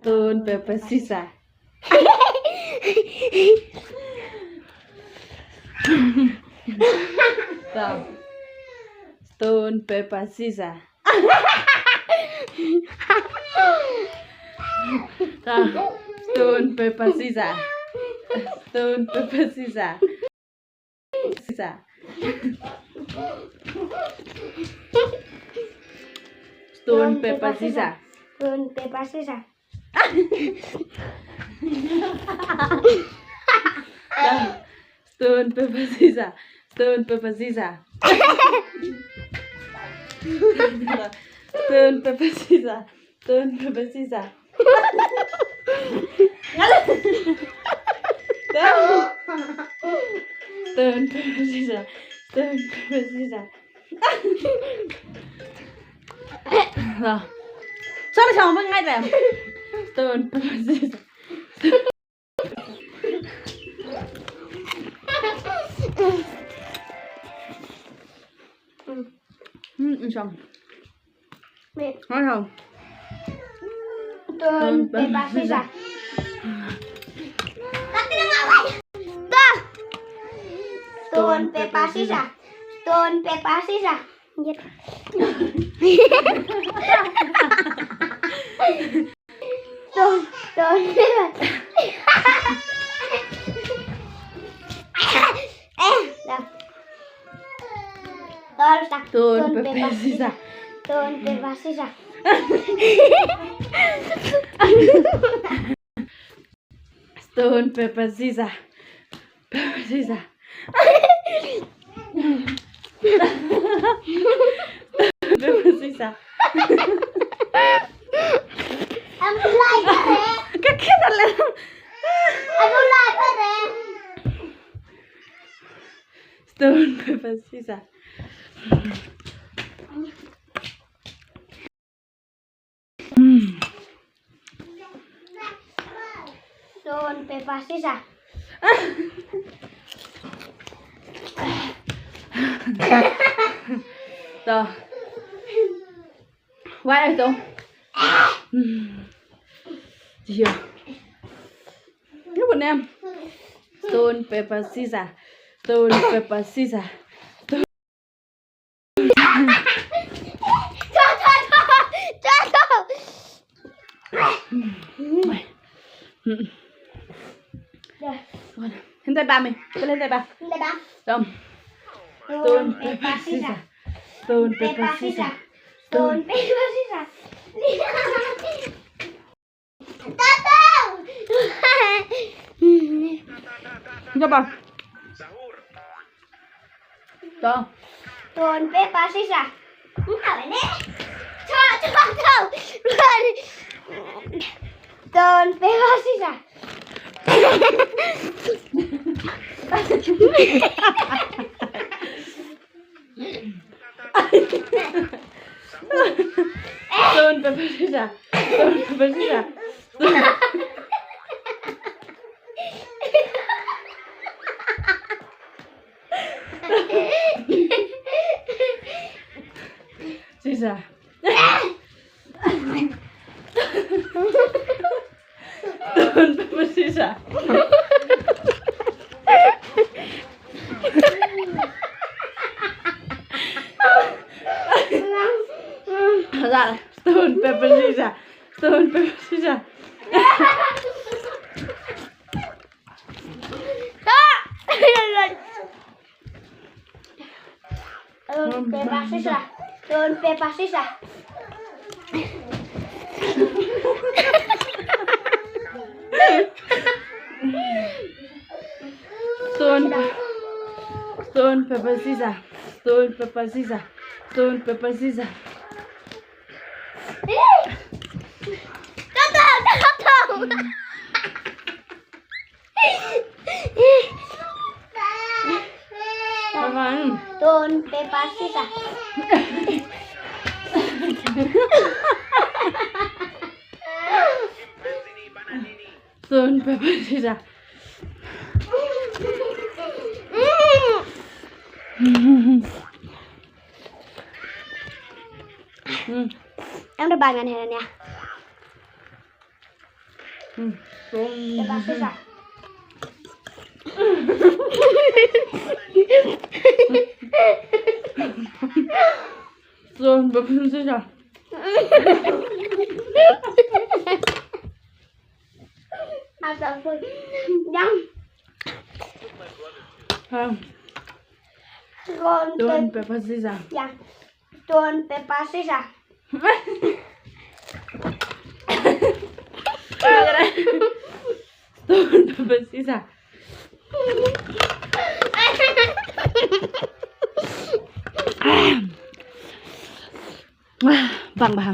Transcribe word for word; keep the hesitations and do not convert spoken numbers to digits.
Stone, paper, scissor. Stop. Stone, paper, scissor. Stop. Stone, paper, scissor. Stone, paper, scissor. Scissor. Stone, paper, scissor. Stone, paper, scissor. Stone, paper, scissor. Stone, paper, scissor. Stone, paper, scissor. Stone, paper, scissor. Stone, paper, scissor. Stone, paper, scissor. Rồi. Sao nó sao mới ngay đây? Stone, paper, scissor. Hmm, insya. Ngon không? Stone, paper, scissor. Stone, paper, scissor. Stone, paper, scissor. Stone, stone, paper. Eh, dah. Terus dah. Stone, paper, scissor. Stone, paper, scissor. Stone, paper, scissor. Paper, scissor. Paper, scissor. Ang kulay pare. Kakita le. Ang kulay pare. Stone, paper, scissor. Hmm. Stone, paper, scissor. Tuh. Why itu? Hmm. Iya. Ini benar. Stone, paper, scissor. Stone, paper, scissor. Stone. Hynrei ba me, hynrei ba. Hynrei ba. Dom. Stone, paper, scissor. Stone, paper, scissor. Stone, paper, scissor. Hynrei ba. To. Stone, paper, scissor. Stone, paper, scissor. Stone, paper, scissor. Stone, paper, scissor. Scissor. Stone, paper, scissor. Stone, paper, scissor. Stone, paper, scissor. Stone, paper, scissor. Stone, paper, scissor. Stone, stone, paper, scissor. Stone, paper, scissor. Stone, paper, scissor. Stone, paper, scissor. Stone, paper, scissor. Hmm. Em dah bangun hari ni. Hmm. Pepper, shisha. Stone, pepper, shisha. Ada pun. Yang. Ha. Stone, pepper, shisha. Yang. Stone, pepper, shisha. Stone, pepper, shisha. Bang bha.